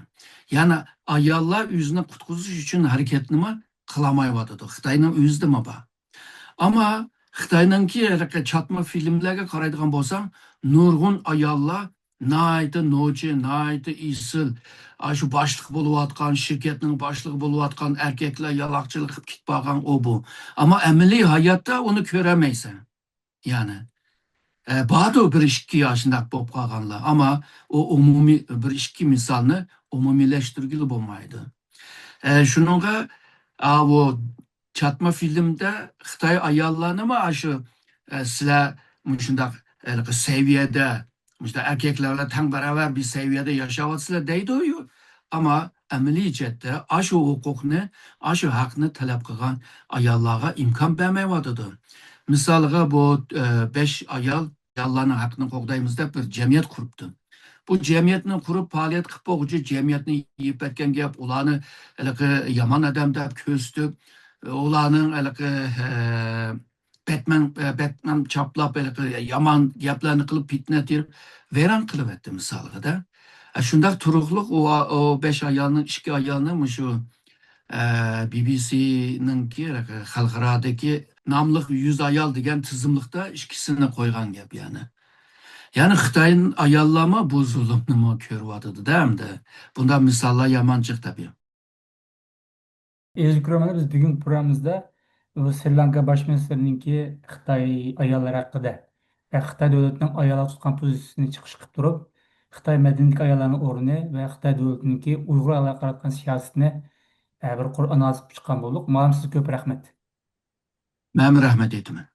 يەنى ئاياللار ئۆزىنى قۇتقۇزۇش ئۈچۈن ھەرىكەتنىمۇ قىلالمايۋاتىدۇ. خىتاينىڭ ئۆزىدىمۇ بار. ئەمما خىتاينىڭكى ھېلىقى چاتما فىلىملەرگە قارايدىغان بولساڭ، نۇرغۇن ئاياللار ناھايىتى نوچى، ناھايىتى ئېسىل، ئاشۇ باشلىق بولۇۋاتقان، شىركەتنىڭ باشلىقى بولۇۋاتقان ئەركەكلەر يالاقچىلىق قىلىپ كېتىپ بارغان ئۇ بۇ. ئەمما ئەمەلىي ھاياتتا ئۇنى كۆرەلمەيسەن. يەنى، ئە، باردۇ بىر ئىككى ئاشۇنداق بولۇپ قالغانلار. ئەمما ئۇ ئومۇمىي، بىر ئىككى مىسالنى ئومۇمىيلەشتۈرگىلى بولمايدۇ. ئە، شۇنىڭغا، ئاۋۇ چاتما فىلىمدە خىتاي ئاياللارنىمۇ ئاشۇ، ئە، سىلەر مۇشۇنداق ھېلىقى سەۋىيەدە، مۇشۇنداق ئەركەكلەر بىلەن تەڭ باراۋەر بىر سەۋىيەدە ياشاۋاتىسىلەر دەيدۇ. ئەمما ئەمەلىي جەھەتتە ئاشۇ ھوقۇقنى، ئاشۇ ھەقنى تەلەپ قىلغان ئاياللارغا ئىمكان بەرمەيۋاتىدۇ. مىسالغا بۇ، ئە، بەش ئايال، ئاياللارنىڭ ھەققىنى قوغدايمىز دەپ بىر جەمئىيەت قۇرۇپتۇ. بۇ جەمئىيەتنى قۇرۇپ پائالىيەت قىلىپ بولغۇچە جەمئىيەتنى يېيىپ ئەتكەن گەپ، ئۇلارنى ھېلىقى يامان ئادەم دەپ كۆرسىتىپ، ئۇلارنىڭ ھېلىقى، ئە، بەتمەن، ئە، بەتنام چاپلاپ، ھېلىقى يامان گەپلەرنى قىلىپ، پىتنە تېرىپ، ۋەيران قىلىۋەتتى مىسالغىدا. ئە، شۇنداق تۇرۇقلۇق ئۇ، ئۇ بەش ئايالنىڭ، ئىككى ئايالنى مۇشۇ، ئە، بى بى سىنىڭكى خەلقئارادىكى ناملىق يۈز ئايال دېگەن تىزىملىقتا ئىككىسىنى قويغان گەپ يەنى. يەنى خىتاي ئاياللارمۇ بۇ زۇلۇمنىمۇ كۆرۈۋاتىدۇ-دە ئەمدى. بۇنداق مىساللار يامان جىق تەبىئىي. ئەزىز كۆرۈرمەنلەر، بىز بۈگۈنكى پروگراممىمىزدا بۇ سرى لانكا باش مىنىستىرىنىڭكى خىتاي ئاياللىرى ھەققىدە ۋە خىتاي دۆلىتىنىڭ ئاياللارغا تۇتقان پوزىتسىيىسىنى چىقىش قىلىپ تۇرۇپ، خىتاي مەدەنىيىتىدىكى ئاياللارنىڭ ئورنى ۋە خىتاي دۆلىتىنىڭكى ئۇيغۇر ئاياللارغا قاراتقان سىياسىتىنى، ئە، بىر قۇر ئانالىز قىلىپ چىققان بولدۇق. ماڭا سىزگە كۆپ رەھمەت. مەنمۇ رەھمەت ئېيتىمەن.